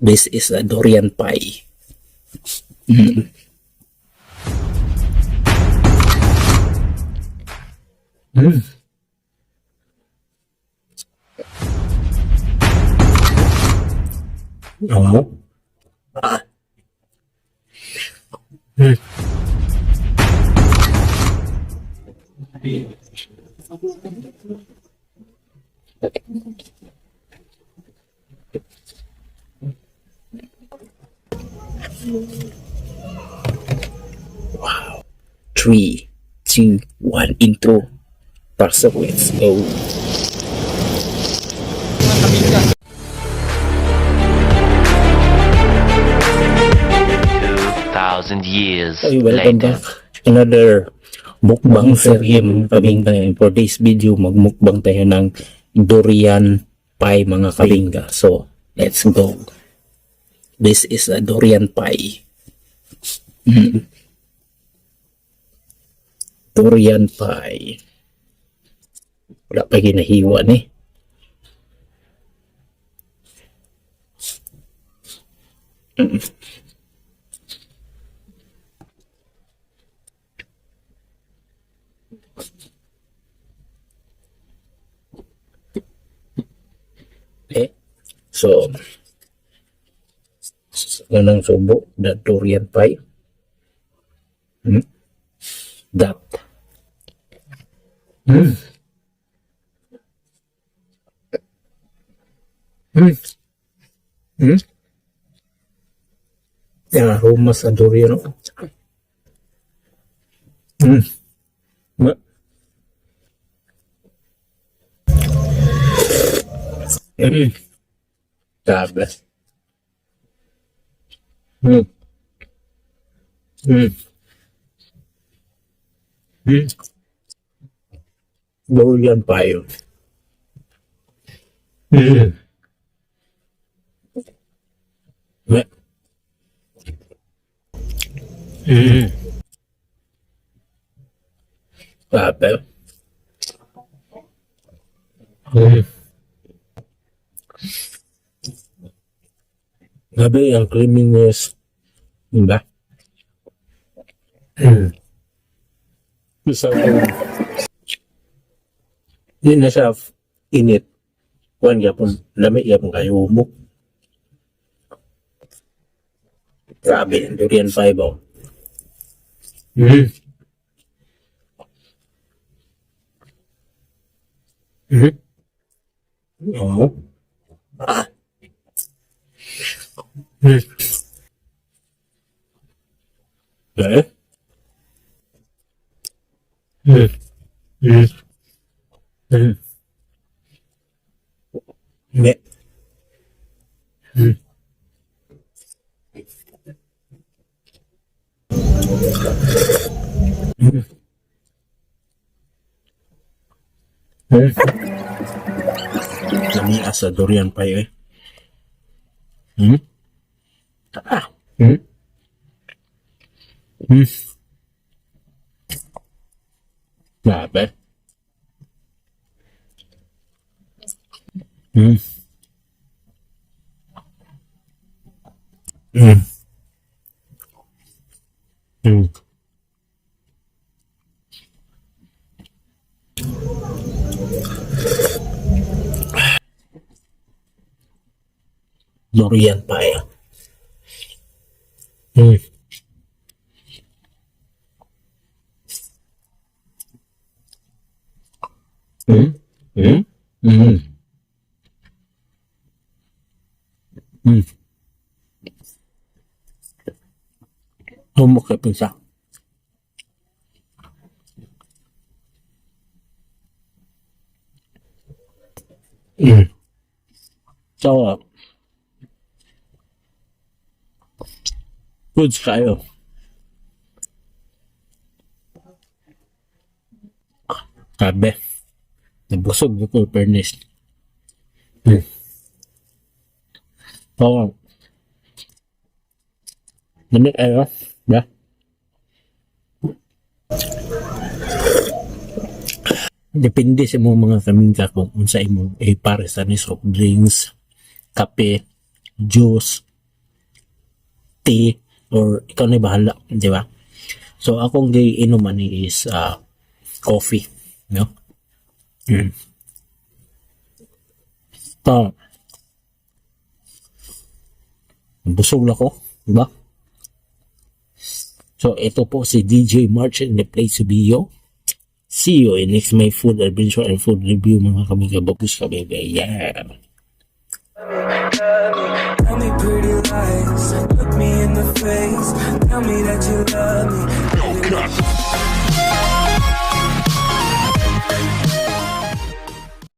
This is a durian pie. Oo. Ah. Wow. 3, 2, 1, intro. Pasok, let's go. 2,000 years Hey, welcome later. back. Another mukbang serye, mga kabingga. For this video, magmukbang tayo ng durian pie, mga kabingga. So, let's go. This is a durian pie. Durian pie. Wala pa ginahiwa ni. Eh, so, ganang subo, the durian pie. That. Yung aroma sa durian, oh. Grabe. Durian pie. Grabe. Grabe ang creaminess. Diba? So, di na siya init. Kuan gyapon, lami gyapon kayo humok. Grabe, ang durian pie ba? Oo. Ah. Okay. Ne. Lami sa durian pie eh. Ah. Grabe. Durian pie. Humok ka siya. So, goods kayo. Grabe. Nabusog ko, fairness. Oo. Dami kayo. Ba? Depende sa imong mga kamingka kung unsa imong eh, para sa ni soft drinks, kape, juice. tea, or ikaw na bahala, di ba? So, akong giinuman ni is coffee, no? So, busog na ko, di ba? So, ito po si DJ March in the place to be, yo. See you in next my food adventure and food review, mga kamiga. Babus ka, baby. Yeah. Tell me pretty lies, look me in the face. Tell me that you love me.